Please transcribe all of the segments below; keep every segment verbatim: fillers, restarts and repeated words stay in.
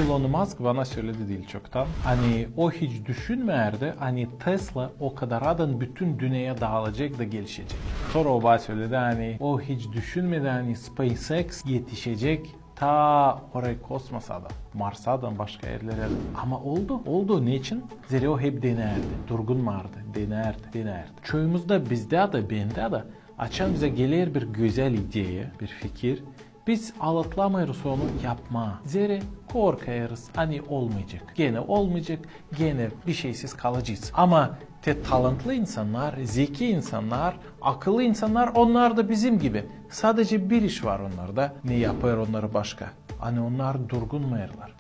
Elon Musk bana söledi diil çoktan, ani o hiç düşünmeerdi, ani Tesla o kadaradan bütün dünneyä daalacek da gelişecek. Sora o bana söledi, ani o hiç düşünmedi, ani SpaceX etişecek ta orayı kosmosa da, Marsa da, başka erlerä dä. Ama oldu, oldu. Neçin? Zerä o hep deneerdi, durgunmaardı, deneerdi, deneerdi. Çoyumuzda, bizdä dä, bendä dä, açan bizä geler bir gözäl ideya, bir fikir, biz alatlamêêrız onu yapmaa. Zerä korkêrız, ani olmayacek. Genä olmayacek, genä bişeysiz kalacez. Ama te talantlı insannar, zeki insannar, akıllı insannar, onnar da bizim gibi. Sadece bir iş var onnarda, ne yapêr onnarı başka. Ani onnar durgunmêêrlar.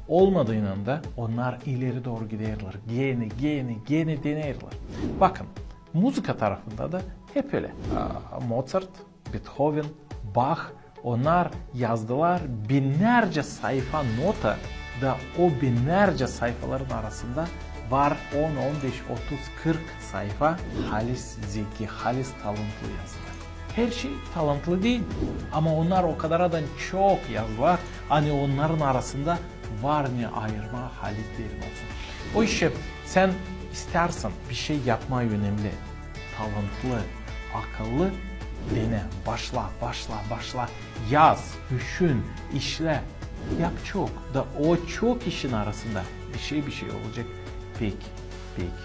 Olmadıynanda onnar ileri dooru giderlär. Genä, genä, genä deneerlär. Bakın, muzıka tarafında da hep ölä. A, Mozart, Beethoven, Bach, onnar yazdılar binnärcä sayfa nota, da o binnärcä sayfaların arasında var on, on beş, otuz, kırk sayfa halis zeki, halis talantlı yazılar. Her şey talantlı diil, ama onnar o kadaradan çok yazdılar, ani onnarın arasında var ne ayırmaa halis derin olsun. O işä sän istärsän bir şey yapmaa önemli, talantlı, akıllı, denä, başla, başla, başla. Yaz, düşün, işlä. Yap çok, da o çok işin arasında bişey, bişey olacek. Pek, pek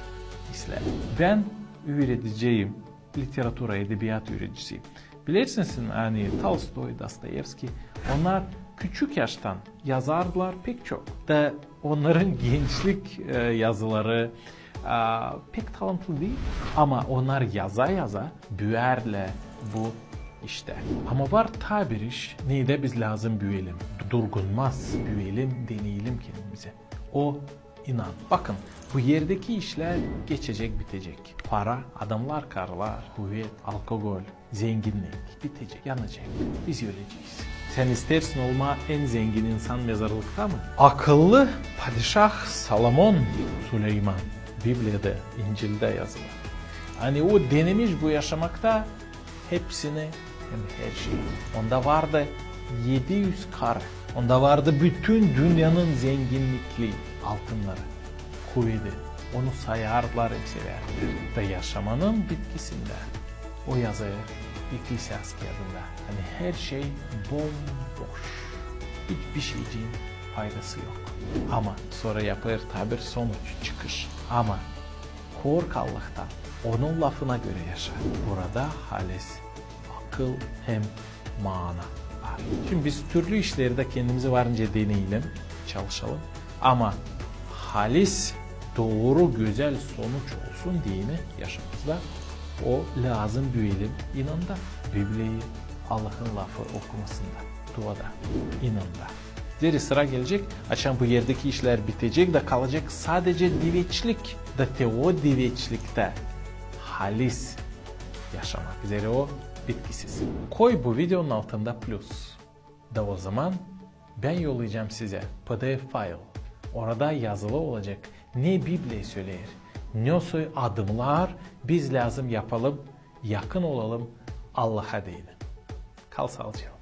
islää. Bän üürediciyim, literatura, edebiyat üüredicisi. Bilersiniz, ani Tolstoy, Dostoyevskiy, onnar küçük yaştan yazardılar pek çok. Da onnarın gençlik, e, yazıları, a, pek talantlı diil, ama onnar yaza-yaza büüyärlär bu iştä. Ama var taa bir iş, neredä biz lääzım büüyelim. Durgunmaz, büüyelim, deneyelim kendimizi. O inan. Bakın, bu erdeki işlär geçecek, bitecek. Para, adamnar, karılar, kuvet, alkogol, zenginnik bitecek, yanacek. Biz ölecez. Sän istersin olmaa en zengin insan mezarlıkta mı? Akıllı padişah Salomon, Suleyman, Bibliyada, İncildä yazılı. Ani o denemiş bu yaşamakta hepsini hem her şeyi. Onda vardı edi üz karı. Onda vardı bütün dünnenin zenginnikleri, altınnarı, kuveti. Onu sayardılar hem sevärdilär. Da yaşamanın bitkisindä o yazı Ekklesiastik adında, ani her şey bomboş. Hiçbir şeyciin faydası yok. Ama sora yapêr taa bir sonuç, çıkış. Ama kork Allahtan, onun lafına görä yaşa. Burada halis akıl hem maana var. Şindi biz türlü işlerdä kendimizi varınca deneyelim, çalışalım. Ama halis dooru, gözäl sonuç olsun deyni yaşamamızda, o lääzım büüyelim inanda. Bibliyayı, Allahın lafı okumasında, duada, inanda. Zerä sıra gelecek, açan bu erdeki işlär bitecek da kalacek sadece diveçlik. Da te o diveçliktä halis yaşamak. Zerä o bitkisiz. Koy bu videonun altında plus. Da o zaman bän yollayacam sizä PDF fayl. Orada yazılı olacek, ne Bibliya söleer, ne soy adımnar biz lääzım yapalım, yakın olalım Allaha deyni. Kal saalıcaklan.